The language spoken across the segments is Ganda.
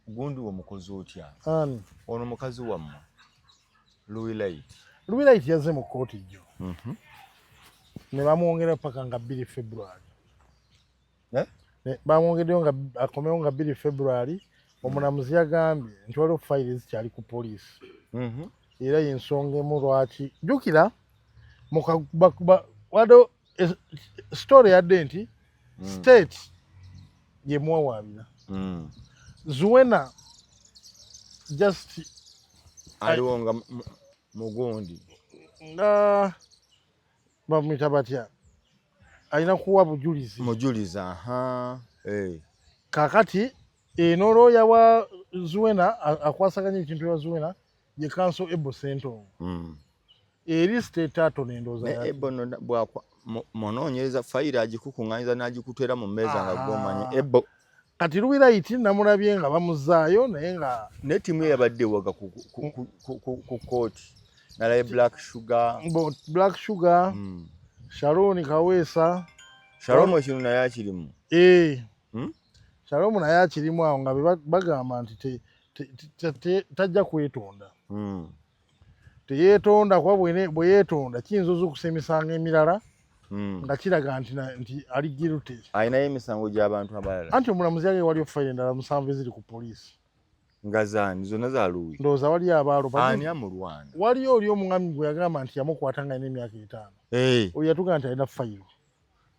Gundi omukozi otya? Ani? Ono mukazi wammwe Louis Light. Louis Light yazze mu kkooti jjo ne bamwongera paka nga 2 February. Eh? Bamwongeddeyo nga akomewo nga 2 February. Omulamuzi yagambye nti waliwo fayiro ezikyali ku poliisi era yensonga emu lwaki jjukira waliwo story yadde nti state yemuwawaabira Zuena just aliwo nga mugundi nga bamuyita batya, alina kuwa bujulizi. Mujulizi, aha, eh. Kakati eno looya wa Zuena akwasaganya ekintu ya Zuena ye counsel Ebo Sentongo. Eri state attorney endowooza Ne Ebo no bwakwa munoonyereza fayiro agikukuŋŋaanyiza n'agikuteera mu mmeeza nga gw'omanyi Ebo. Kati Luwi Light namulabye nga bamuzaayo naye nga ne ttiimu ye yabadde ewaga ku kkooti, nalaye Black Sugar. Black Sugar, Sharon Kaweesa. Shalom ekintu naye akirimu. Eh. Shalom naye akirimu awo nga bagamba nti tajja kwetonda. Teyeetonda kuba bwe yeetonda kiyinza ozuukusa emisango emirala nga kiraga nti ali guilty. Alinayo emisango gy'abantu abalala. Anti omulamuzi yagambye waliyo fayiro endala musanvu eziri ku poliisi. Nga zaani? Zonna za Luwi? Ndowooza waliyo abaalo. Ani amulwana? Waliyo oli omwami gwe yagamba nti yamukwata nga alina emyaka 5. Oyo yatugamba nti alina fayiro.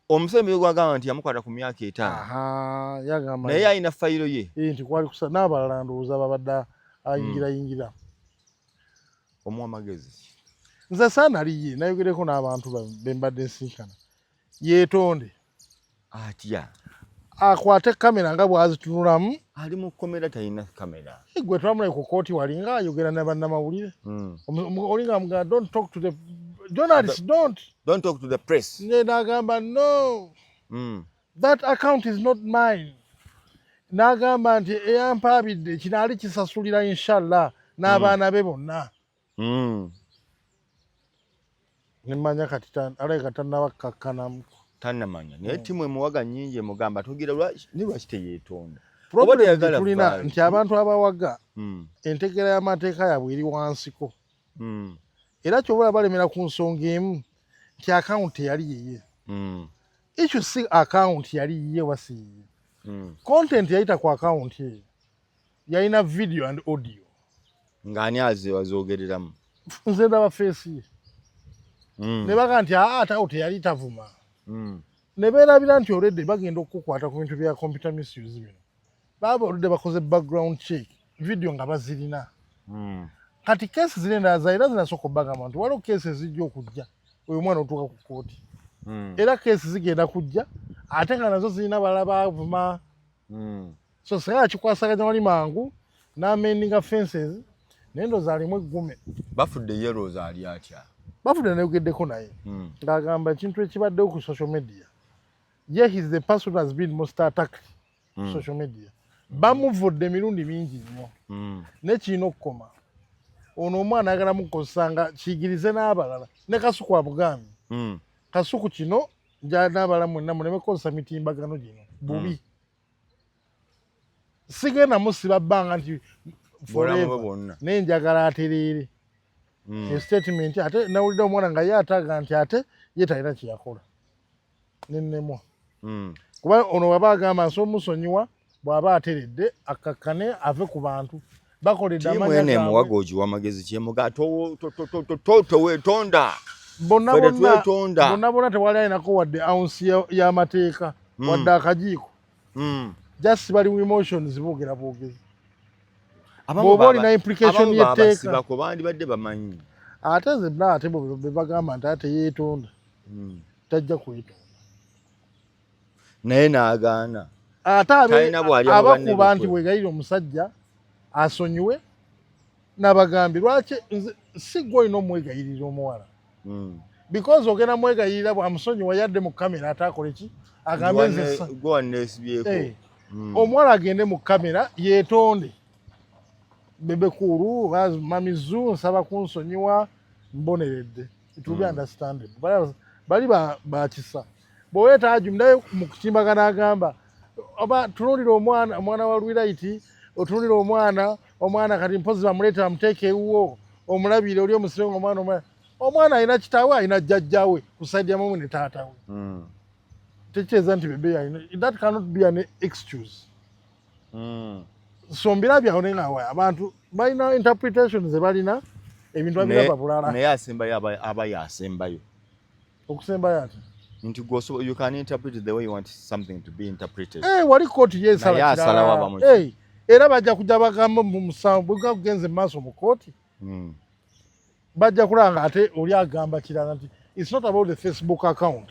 Omusembe gwagamba nti yamukwata ku myaka 5. Aha, yagamba naye alina fayiro ye. Eh, nti kwali kusa n'abalala ndowooza babadde ayingirayingira. Omuwa amagezi? Nze saanaliye nayogereko n'abantu be mbadde nsinkana. Yeetonde. Atya? Akwate kamera nga bw'azitunulamu. Ali mu kkomera, talina kamera. Gwe twamulaye ku kkooti wali nga ayogera ne bannamawulire. Oli nga amugamba, "Don't talk to the journalists, don't." Don't talk to the press. Ne n'agamba, "No. That account is not mine." N'agamba nti eyampaabidde kino ali kisasulira inshallah n'abaana be bonna. Nemmanya kati alabika tannaba kkakkanamu. Tannamanya, naye ttiimu emuwaga nnyingi emugamba tugira ne lwaki teyeetonda? Problem teyagala tulina vaayo. Nti abantu abawaga entegeera y'amateeka yaabwe eri wansiko. Era kyobula balemera ku nsonga emu nti akawunti teyali yiye. Issue si akawunti yali yiye oba si yiye. Content yayita ku akawunti eyo yalina video and audio. Ng'ani azoogereramu? Nze ndaba face ye. Ne baga nti aa, ate awo teyali tavuma. Ne beerabira nti already bagenda okukukwata ku bintu bya computer misuse bino. Baaba already bakoze background check, video nga bazirina. Kati keesi ziri endala zaira zinasooka obbagamba nti waliwo keesi ezijja okujja oyo omwana otuuka ku kkooti. Era keesi zigenda kujja ate nga nazo zirina balala bavuma. So singa akikwasaganya wali mangu n'amendinga fences, naye ndowooza alimu eggume. Bafudde yerooza ali atya? Bafudde nayogeddeko naye ng'agamba ekintu ekibaddewo ku social media, ye he's the person who has been most attacked ku social media. Bamuvudde emirundi mingi nnyo naye kirina okukoma. Ono omwana ayagala mukozesa nga kiyigirize n'abalala ne Kasuku abugambye. Kasuku kino nja n'abalala mwenna muleme kukozesa mitimbagano gino bubi. Sigenda musiba bbanga nti Bulamu bwe forever bwonna. Naye njagala atereere. Statement ate nawulidde omwana nga ye ataga nti ate ye talina kyeyakola nennemwa kuba ono waba agamba nsobola omusonyiwa bw'aba ateredde akkakkane ave ku bantu bakoledde Ttiimu amanya eno gaabwe. emuwaga ogiwa amagezi kyemuga toweetonda. Bonna Ffe bonna tetwetonda. Bonna bonna tewali alinako wadde ounce y'amateeka wadde akajiiko. Just bali mu emotions, boogera bwogezi. Abamu Bw'oba olina implication abamu y'etteeka. Babasibako bandibadde bamanyi. Ate nze bna ate bo be bagamba nti ate yeetonda tajja kwetonda. Naye n'agaana. Ate Talina bw'alya mu banne abakuba nti lukwe. weegayirire omusajja asonyiwe n'abagambi lwaki nze si gwe olina omwegayirira omuwala because ogenda mwegayirira bwamusonyiwa yadde mu kamera ate akole ki? Agambe nze Gwe wanneesibyeko. Eh, omuwala agende mu kamera yeetonde, "Bebe Cool, mamizu, nsaba kunsonyiwa, mboneredde." It will be understandable. Bali bakisa bweweeta ajum naye mu kutimbagana agamba oba tunuulira omwana, omwana wa Lwiraiti Otunulira omwana, omwana kati mpozi bamuleeta bamuteeka ewuwo omulabire, oli omusibe nga omwana alina kitaawe, alina jjajjaawe ku side ya mamu ne taata we. Tekitegeeza nti Bebe alina, that cannot be an excuse. So mbirabye awo, naye nga abantu balina interpretation ze balina, ebintu babiraba bulala. Naye asembayo aba yasembayo. Okusembayo ati? Nti gwe you can interpret the way you want something to be interpreted. Eh, wali kooti yeesala. Naye asalawo aba muki? Eh, era bajja kujja bagamba mu musango bwe gugenze mu maaso mu kooti, bajja kulaba nga ate oli agamba kirala nti it's not about the Facebook account,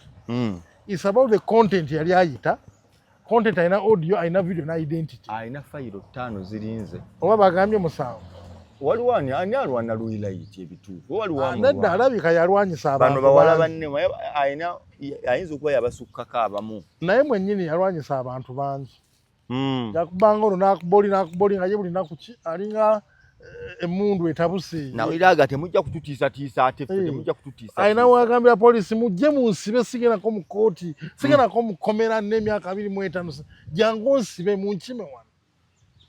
it's about the content yali ayita content, alina audio, alina video na identity. Alina fayiro ttaano zirinze. Oba bagambye musango. Waliwo ani alwana Luwilight ebituufu? Waliwo Ah, nedda. amulwana. Alabika yalwanyisa Bano abantu bawala bangi. banne alina ayinza okuba yabasukkako abamu. Naye mwennyini yalwanyisa abantu bangi. Yakubanga ono n'akuba oli, n'akuba oli, nga ye buli naku ki alinga emmundu etabuse. Nawuliraga temujja kututiisatiisa ate ffe. Eh. Temujja kututiisa. Alina wagambira poliisi, mujje munsibe, sigendako mu kooti, sigendako mu kkomera n'emyaka 25, jangu onsibe munkime wano.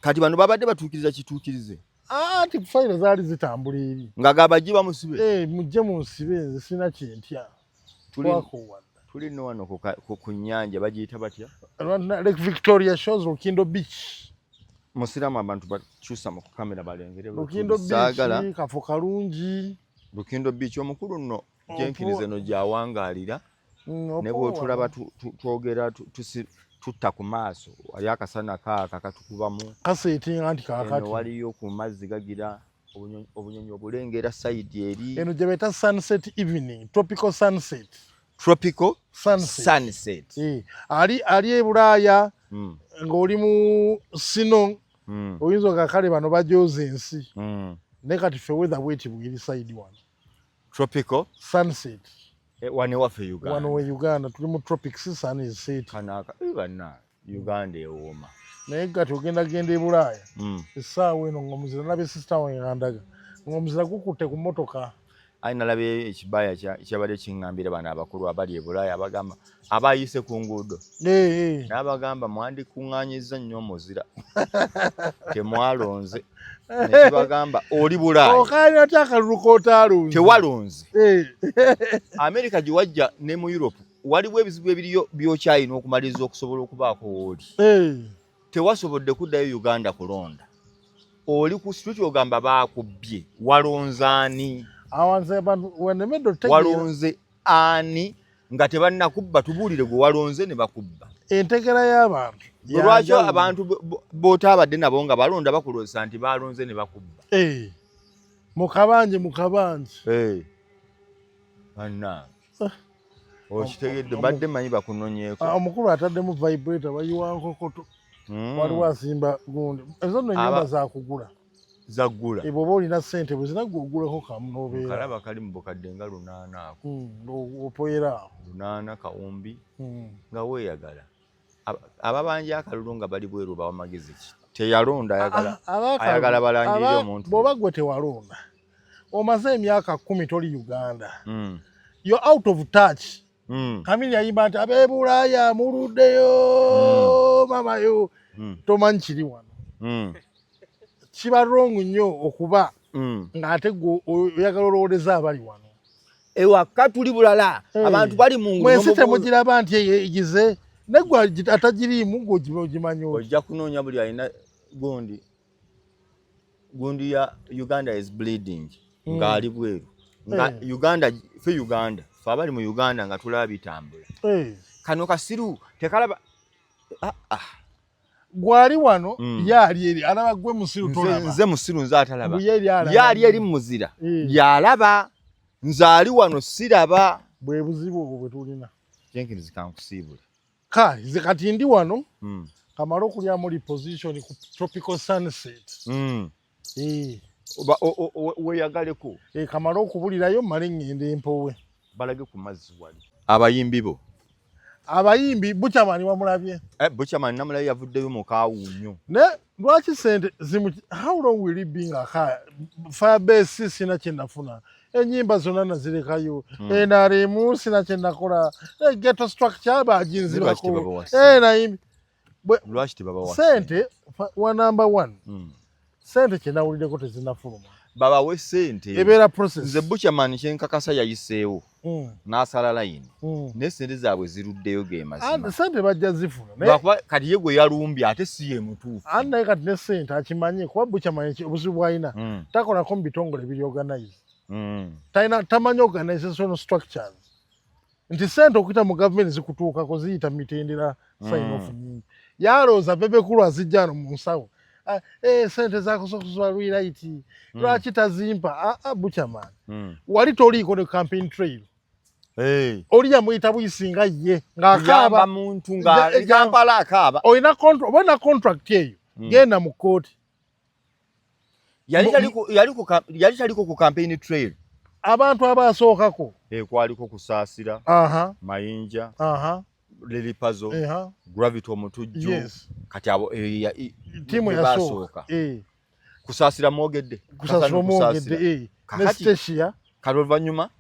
Kati bano babadde batuukiriza kituukirize. Anti fayiro zaali zitambula eri. Nga gabajji bamusibe. Eh, mujje munsibe, nze sina kyentya. Twakowadda. Tuli nno wano ku nnyanja, bagiyita batya? Lake Victoria Shores, Lukindo Beach. Musiraamu, abantu bakyusa mu kamera balengere bwe Lukindo tuli. Saagala. Beach kafo kalungi. Lukindo Beach, omukulu nno Jenkins eno gyawangaalira. Ne bwotulaba twogera tutta ku maaso, wali akasana kaaka katukubamu. Kaseetinga nti Eno kaakati waliyo ku mazzi gagira obunyonyi obulengera side eri. Eno gye bayita sunset evening, tropical sunset. Tropical sunset. Sunset. Eh, ali e Bulaaya ng'oli mu sino, oyinza oga kale bano bajooza ensi, naye kati ffe weather bweti bweri side wano. Tropical sunset. Eh, wano ewaffe Uganda. Wano we Uganda tuli mu tropics, sun is set. Kano banna Uganda ewooma. Naye kati ogenda genda e Bulaaya essaawa eno ng'omuzira, nalabye sister wange nga ndaga ng'omuzira gukutte ku mmotoka. Ayi, nalabye ekibaya kyabadde kiŋŋambira bano abakulu abali e Bulaaya, abagamba abayise ku nguudo, Eh, eh. n'abagamba mwandikuŋŋaanyizza nnyo omuzira, temwalonze, nekibagamba oli Bulaaya. Okaalina otya akalulu k'otaalonze? Tewalonze. Eh. Amerika gye wajja ne mu Europe waliwo ebizibu ebiriyo byokyayina okumaliriza okusobola okubaako wooli. Tewasobodde kuddayo Uganda kulonda, oli ku street ogamba baakubbye, walonze ani? Awanze abantu wenemedde otegeera. Walonze ani nga tebannakubba? Tubuulire gwe walonze ne bakubba. Entegera y'abantu Gwe lwaki yanjawulo. Abantu b'otaabadde nabo nga balonda bakuloosa nti balonze ne bakubba. Eh. Mukabanje, mukabanje. Bannange. Ah. Okitegedde, badde manyi bakunonyeeko. Ah, omukulu ataddemu vibrator, bayiwa nkokoto. Waliwo asimba gundi, ezo nno ennyumba zakugula. Zaggula. Eh, bw'oba olina ssente bwe zina, gwe ogulako kamu n'obeera. Kalaba kali mu bukadde nga 800 ako. Opoyera awo. 800 kawumbi nga weeyagala. Ababanja akalulu nga bali bweru bawa magezi ki? Teyalonda, ayagala Ah, ayagala balangirire omuntu. Bw'oba gwe tewalonda, omaze emyaka 10 toli Uganda, you're out of touch. Kamili yayimba nti ab'e Bulaaya muluddeyo mamayo, tomanyi kiri wano. Kiba wrong nnyo okuba ng'ate gwe oyagala olowooleza abali wano. Ewaka tuli bulala. Eh. Abantu bali mu ngudo. Mwensi temugiraba nti eyo egize, naye gwe atagiriimu gwe ogimanyi oti. Ojja kunoonya buli alina gundi gundi ya Uganda is bleeding ng'ali bweru nga Uganda, fe Uganda, fe abali mu Uganda nga tulaba bitambula. Kano kasiru tekalaba. Ah, ah. Gwali wano, ye ali eri alaba, gwe musiru tolaba. Nze musiru, nze atalaba. Mbu ye eri alaba. Ye ali eri muzira. Yalaba, nze ali wano siraba. Bwe buzibu obwo bwe tulina. Jenkins, kankusiibule. Kale nze kati ndi wano, kamale okulyamu reposition ku tropical sunset. Oba weeyagaleko. Eh, kamale okubulirayo mmale ŋŋenda empowe. Balage ku mazzi wali abayimbi bo. Abayimbi, Buchaman wamulabye? Eh, Buchaman namulayo, yavuddeyo mu kawuunyo. Ne lwaki sente zimu, how long will it be nga ka Firebase sina kye nafuna, ennyimba zonna nazirekayo, NRM sina kye nakola, ghetto structure Lwaki baginzibako. tebabawa ssente? Nayimbi Lwaki tebabawa sente? Wa number one, sente kyenawuliddeko tezinafuluma. Babawe sente. Ebeera process. Nze Buchaman kyenkakasa yayiseewo n'asala layini, naye sente zaabwe ziruddeyo, ge mazima. Sente bajja zifuna. Lwakuba kati ye gwe yalumbye ate si ye mutuufu. Anti naye kati ne sente akimanye, kuba Buchaman obuzibu bwalina, takolako mu bitongole biri organize. Talina, tamanyi organizational structures, nti sente okuyita mu gavumenti zikutuukako ziyita mu mitendera, sign off nyingi. Yalowooza Bebe Cool azijja wano mu nsawo. Ah, sente zakusokuswa lwiraiti, lwaki tazimpa? Ah, ah, Buchaman, wali toliiko ne campaign trail. Hey. Oli yamuyita buyisi nga ye kuyamba ng'akaaba muntu nga Kampala akaaba. Olina oba olina contract eyo, genda mu kooti. Yali taliko ku campaign trail. Abantu abasookako. Kwaliko Kusaasira, Mayinja, Lilipazo, Gravity Omutujju. Kati abo tiimu be yasooka. Basooka. Kusaasira mwogedde. Kusaasira Kasano. Omwogedde. Ne Kakati Stecia. Kati oluvannyuma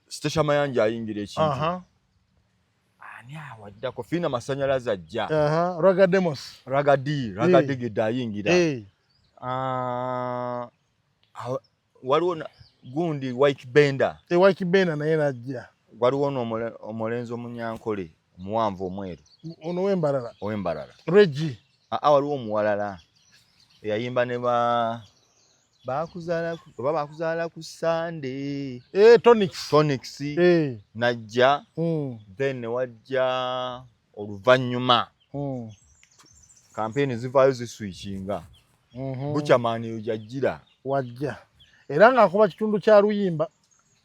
Stecia Mayanja ayingira ekintu. Ani awaddako? Fiina Masanyalaze ajja. Ragga Demos. Ragga Dee, Ragga Digida ayingira. Ah, waliwo gundi Wike Bender. Ykee Benda naye najja. Waliwo omulenzi omunyankole omuwanvu omweru. Ono w'Embalala? Ow'Embalala. Regi. Aa, waliwo omuwalala eyayimba ne ba bakuzaala oba bakuzaala ku Sande. Tonics. Tonics. Najja. Then ne wajja oluvannyuma kampeyini zivaayo ziswikinga. Buchaman eyo gyajjira. Wajja era ng'akuba kitundu kya luyimba.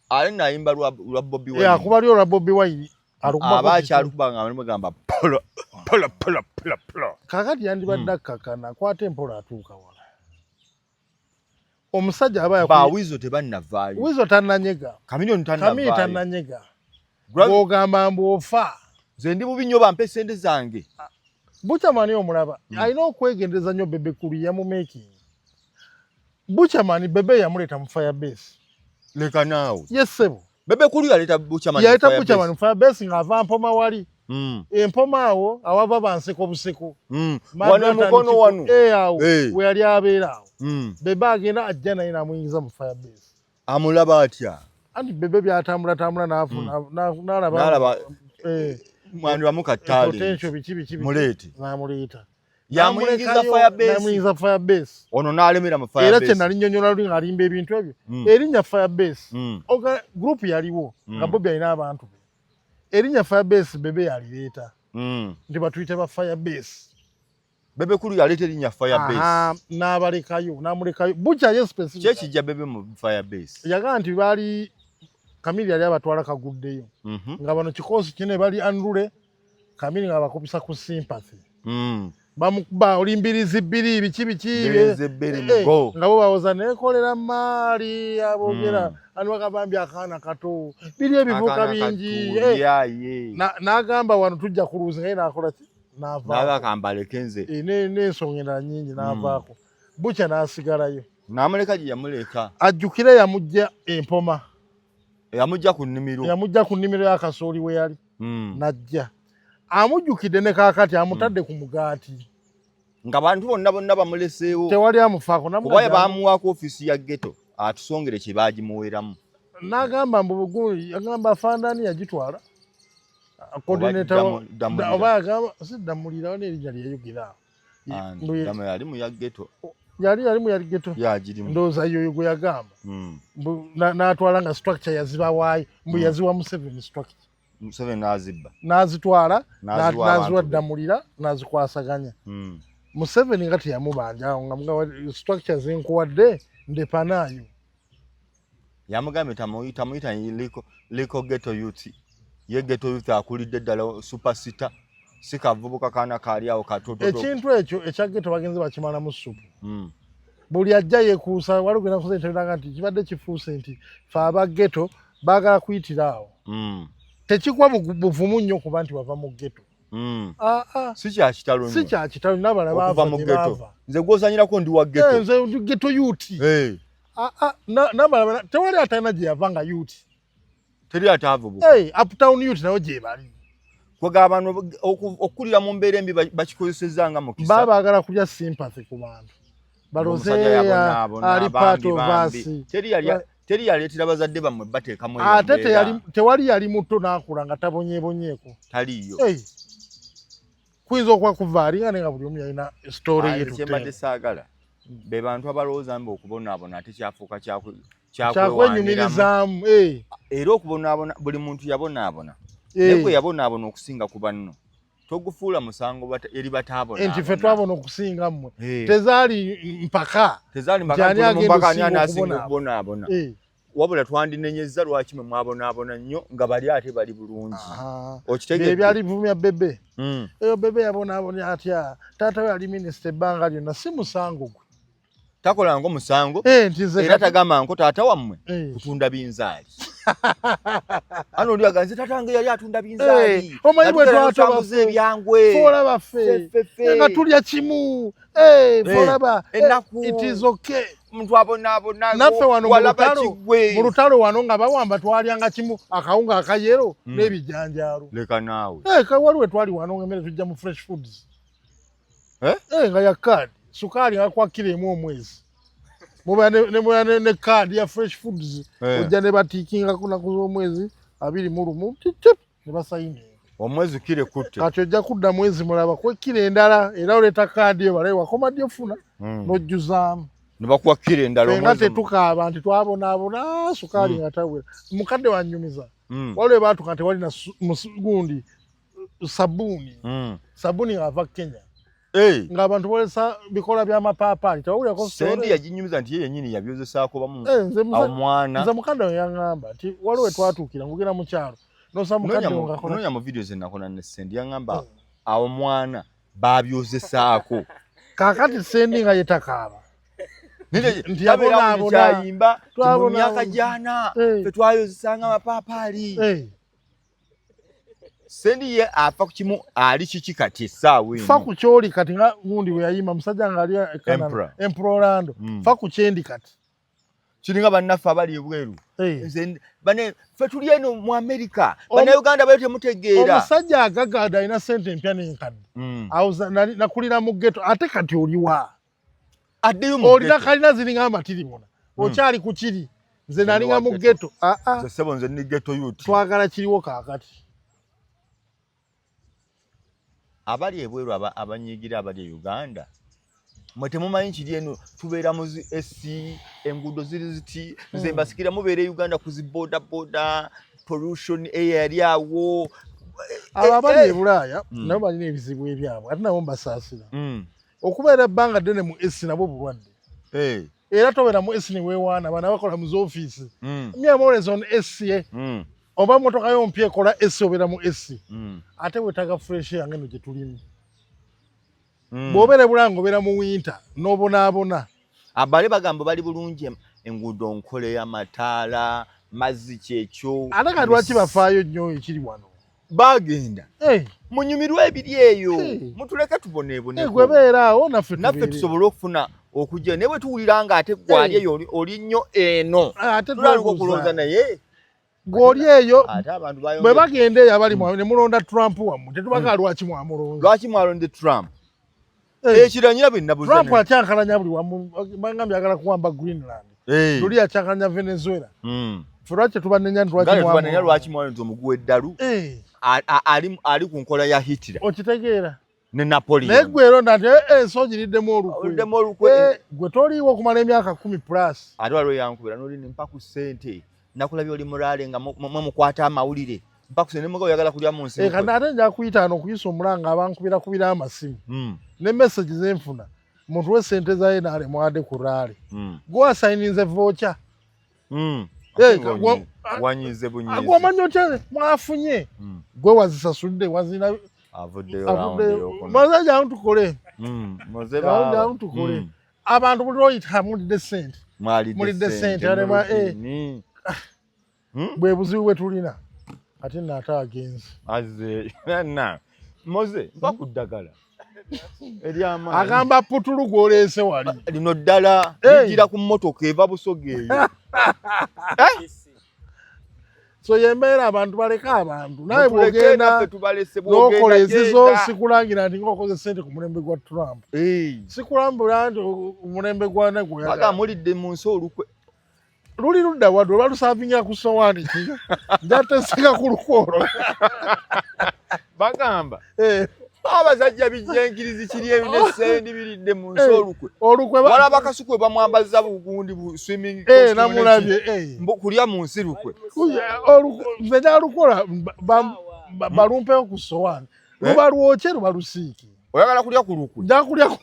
Ate nayimba lwa Bobi Wine. Akuba lyo lwa Bobi Wine. Alukubako aba kitundu. Akyalukuba nga bamugamba polo polo polo polo polo. Kaakati yandibadde akkakana, akwata empola, atuuka wala. Omusajja aba ba Wizo tebannavaayo. Wizo tannanyega. Chameleone Kamiri tannavaayo. Tannanyega. Bw'ogamba mbu ofa. Nze ndi bubi nnyo, bampe sente zange. Buchaman omulaba alina okwegendereza nnyo. Bebe Cool yamumaking. Buchaman Bebe yamuleeta mu Firebase. Leka naawe. Yes ssebo. Bebe Cool yaleeta Buchaman. Yaleeta Buchaman mu Firebase ng'ava Mpoma wali. Empoma awo awava banseko buseko. Wano emukono wano. Awo we yali abeera awo. Bebe agenda ajja naye n'amuyingiza mu Firebase. Amulaba atya? Anti Bebe byatambulatambula n'alaba n'alaba mwani wamuka talent. Potential, biki biki biki. Muleete. N'amuleeta. Yamuyingiza N'amulekayo, Firebase. N'amuyingiza Firebase. Ono n'alemera mu Era Firebase. kye nali nnyonnyola luli ng'alimba ebintu ebyo, erinnya Firebase, group yaliwo nga Bobi alina abantu be. Erinnya Firebase Bebe yalireeta nti batuyite ba Firebase. Bebe Cool yaleeta erinnya Firebase. Aha, n'abalekayo, n'amulekayo Bukya ye specific. Kyekijja Bebe mu Firebase. Yagamba nti baali Kamiri yali abatwala kaguddeyo, nga bano kikoosi kine bali unruly, Kamiri nga bakubisa ku sympathy. Bamukuba oli mbirizi bbiri biki biki. Mbirizi bbiri mugo. Nga bo bawoza nekolera maali aboogera. Ani bakabambye akaana kato, biri ebivuka Akaana bingi. kato, yaye. N'agamba wano tujja kuluuzi, naye n'akola ki? N'avaako. N'agamba aleke nze. N'ensonga endala nnyingi, n'avaako. Bukya n'asigalayo. N'amuleka gye yamuleka. Ajjukire yamujja Empoma. Yamujja ku nnimiro. Yamujja ku nnimiro y'akasooli we yali. Najja amujjukidde ne kaakati amutadde ku mugaati. Nga bantu bonna bonna bamuleseewo. Tewali amufaako. Kuba ye bamuwaako ofiisi ya ghetto atusongere kye baagimuweeramu. N'agamba mbu bugundi, agamba afandani yagitwala coordinator. Damulira. Oba yagamba si Damulira, n'erinnya lyeyogera awo. Ani? Yali mu ya ghetto. Yali mu yali ghetto. Yagirimu. Ndowooza yoyo gwe yagamba. Mbu n'atwala nga structure yaziba waayo, mbu yaziwa Museveni structure. Museveni n'azibba. N'azitwala. N'aziwa n'aziwa abantu be. Ddamulira n'azikwasaganya. Museveni nga teyamubanja awo, nga mugamba structure zenkuwadde ndepanaayo. Yamugambye tamuyita liko ghetto youth. Ye ghetto youth akulidde ddala superstar, si kavubuka kaana kaali awo katototo. Ekintu ekyo ekya ghetto bagenze bakimalamu supu. Buli ajja yekuusa wali ogenda kusa enteberaga nti kibadde kifuuse nti fe aba ghetto baagala kuyitira awo. Tekikuwa buvumu nnyo kuba nti wava mu ghetto. Ah, ah. Si kyakitalo Si nnyo kyakitalo, n'abalala okuva baava mu gye ghetto. baava. Nze gw'ozanyirako ndi wa ghetto. Nze ndi ghetto youth. Ah, ah, n'abalala tewali atalina gye yava nga youth. Teri ataavubuka. Uptown youth nayo gye bali. Kwegamba bano okukulira mu mbeera embi bakikozesezza nga mukisa. Baba baagala kulya sympathy ku bantu, balowooze Omusajja yabonaabona, ali part bambi, of bambi. us. Teri yaleetera bazadde bammwe bateekamu eyo Ate mbeera. Tewali yali muto n'akula nga tabonyeebonyeeko. Taliiyo. Hey. Kuyinza okuba kuva ali nga naye nga buli omu yalina story ye. Kyembadde tutera saagala be bantu abalowooza mbu okubonaabona ate kyafuuka kyakwewaaniramu. Kyakwenyumirizaamu, eh. Era okubonaabona, buli muntu yabonaabona, naye gwe yabonaabona okusinga ku banno togufuula musango eri bataabonaabona. Nti ffe twabona okusinga mmwe. Eh. Tezaali mpaka. Tezaali Nti ani agenda mpaka ani okusinga anaasinga okubonaabona. okubonaabona. Eh. Wabula twandinenyezza lwaki mwe mwabonaabona nnyo nga bali ate bali bulungi. Okitegedde? Bye byali Bebe. Eyo Bebe yabonaabona atya? Taata we yali minisita ebbanga lyonna, si musango gwe. Takolanga omusango. Eh, nti nze Era kati tagamba nko taata wammwe kutunda binzaali. Ano oli aga nze taata wange yali atunda binzaali. Eh, omanyi bwe Nga tugenda twatoba tutambuza ffe. ebyangwe. Fe olaba ffe. Ffe, ffe, ffe. Nga tulya kimu. Eh, fe Eh, olaba. Eh, ennaku. it is okay. Omuntu abonaabona. Naffe wano mu Walaba lutalo, kiggwe. mu lutalo wano nga bawamba twalyanga kimu, akawunga akayero n'ebijanjaalo. Leka naawe. Eh, waliwo twali wano nga emmere tujja mu Fresh Foods. Eh? Eh, nga ya kaadi, sukaali nga kwa kiro emu omwezi. Muba ne kaadi ya Fresh Foods, ojja ne batiikingako naku z'omwezi 21, tip, ne basayininga. Omwezi kire kutte. Kati ojja kudda mwezi mulaba ku kiro endala, era oleeta kaadi eyo balabe wakoma ddi ofuna, n'ojjuzaamu. Ne bakuwa kiro endala Ffe nga omwezi tetukaaba nti twabonaabona sukaali nga tawera. Mukadde wanyumiza. Waliwo baatuka tewali na gundi sabbuuni. Sabbuuni ng'ava Kenya. Eh. Ng'abantu bolesa bikola by'amapaapaali, tewawulirako Sendi story? yaginyumiza nti ye yennyini yabyozesaako bamu Eh, nze awo mwana. Nze mukadde wange yaŋŋamba nti waliwo we twatuukira ng'ogenda mu kyalo n'osaba mukadde wo ng'akola Noonya mu video ze nakola ne Sendi, yaŋŋamba awo mwana babyozesaako. Kaakati Sendi nga ye takaaba. Nti Tabeera yabonaabona. kyayimba nti mu Twabonaabona. myaka gyana ffe twayozesanga amapaapaali. Sendi ye afa ku kimu, ali kiki kati essaawa Fa eno? ku kyoli kati nga gundi bwe yayimba musajja ng'ali e Canada, Emperor. Emperor Orlando. Fa ku kyendi kati. Kiringa bannaffe abali ebweru. Eh. Nze bane ffe tuli eno mu Amerika, bannayuganda bayo temutegeera. Omusajja agaggadde alina ssente empya n'enkadde. Awo nakulira mu ghetto, ate kati oliwa? Addeyo mu Olina ghetto. kalina ziringa amatiribona. Okyali ku kiri. Nze nalinga wa mu ghetto. ghetto. Ah, ah. Nze ssebo, nze ni ghetto youth. Twagala kiriwo kaakati. Abali ebweru abanyiigira abali e Uganda, mwe temumanyi kiri eno, tubeera mu zi AC, enguudo ziri ziti. Nze mbasikira mubeera e Uganda ku zi boda boda, pollution air yali awo. Abo abali e Bulaaya nabo balina ebizibu ebyabwe, ate nabo mbasaasira. Okubeera ebbanga ddene mu AC nabo bulwadde. Era tobeera mu AC ne weewaana, bano abakola mu zoofiisi. Me, I'm always on AC, eh. Oba motoka yo mpya ekola AC, obeera mu AC. Ate weetaaga fresh air ng'eno gye tulimu. Bw'obeera e Bulaaya ng'obeera mu winter n'obonaabona. Abale bagamba bali bulungi, enguudo nkole, amataala, mazzi, kyekyo. Ate kati lwaki bafaayo nnyo ekiri wano? Bagenda munyumirwe ebiri eyo, mutuleke tuboneeboneko. Gwe beera awo, naffe Naffe tubeere. tusobole okufuna okujja, naye bwe tuwulira nga ate gwali eyo oli nnyo eno, Ah, ate tulala twebuuza. okulowooza naye Gw'oli eyo ate abantu bwe bagenda eyo abali ne mulonda Trump wammwe, tetubagaa lwaki mwamulonze. Lwaki mwalonde Trump? Ekiranyira bwe nabuza. Trump akyankalanya buli wamu, bangambye ayagala kuwamba Greenland. Luli akyankalanya Venezuela. Ffe lwaki tetubanenya nti lwaki Nga tetubanenya mwamulonda? lwaki mwalonze omuguwa eddalu ali ku nkola ya Hitler Okitegeera? ne Napoleon. Naye gwe eronda nti ensi ogiriddemu olukwe. Oliddemu olukwe. Gwe toliiwo okumala emyaka 10 plus. Ate waliwo yankubira noli nimpa ku ssente, nakulabye oli mulaale nga mwe mukwata amawulire, mpa ku ssente nemugabo oyagala kulya mu nsi. Kati ate nja kuyita ano okuyisa omulanga abankubira kubira amasimu ne message zenfuna, muntu we sente za NRM ade ku rally. Gwe wasayininze voucher. Ate wanyize bunyizi. Gwe omanyi otya mwafunye? Gwe wazisasudde wazina. Avuddeyo round eyokuna. Maze jangu tukole. Muze Jangu baaba. jangu tukole. Abantu buli lwoyita mulidde sente. Mwalidde Mulidde ssente, ssente, alema, muludini. Bwe buzibu bwe tulina. Ate nno ate agenze. Azze na Moze, mpa ku ddagala eryamaanyi. Agamba putulu gw'oleese wali. Lino ddala lijjira ku mmotoka eva Busoga eyo. So yembeera abantu baleka abantu naye Mutuleke bwogenda naffe tubalese n'okola bwogenda ezizo genda. Sikulangira nti ngaokoze sente ku mulembe gwa Trump, sikulambula nti omulembe gwa Baga negweyagala mulidde mu nsi olukwe. Luli ludda wadde oba lusavingira ku sowaani ki njateseka ku lukwolo. Bagamba Eh, abasajja bijjenkirizi kiri ebyo nesendi biridde mu nsi olukwe. Olukwe Walaba Kasuku we bamwambaza bugundi bu swimming Eh, costume. Namulabye eh. Kulya mu nsi lukwe. Nze nalukola balumpewo ku sowaani Eh? luba lwokye luba lusiike. Oyagala kulya ku lukwe? Njakulya.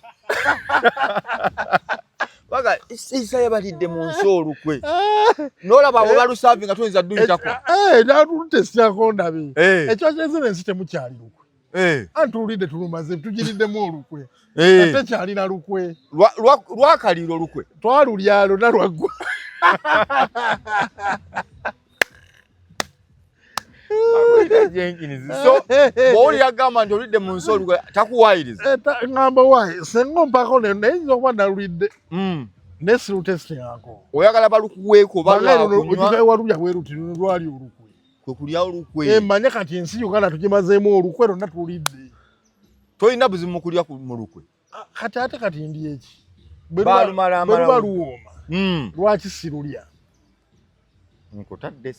Baga isaya balidde mu nsi olukwe n'olaba abo balusaavi nga toyinza duyitako. Natutesirako ndabe. Eh. Ekyo kyezina ensi temukyali lukwe. Anti tululidde tulumaze tugiriddemu olukwe. Tekyalina lukwe. Lwakalira olukwe. Twalulya lwonna lwaggwa. Baguyita Jenkins. So bw'owulira agamba nti olidde mu nsi olukwe takuwaayiriza. Eh, ŋŋamba waayi senga ompaako naye nyinza okuba nalulidde naye sirutesitingako. Oyagala balukuweeko oba lwakunywa? Walulya bwe luti luno lwali olukwe. Kwe kulya olukwe. Eh, manye kati ensi Uganda tugimazeemu olukwe lwonna tululidde. Tolina buzibu mu kulya mu lukwe? Ah, kati ate kati ndi eki Baalumala bwe luba amalawo. luwooma lwaki sirulya? Nkutadde.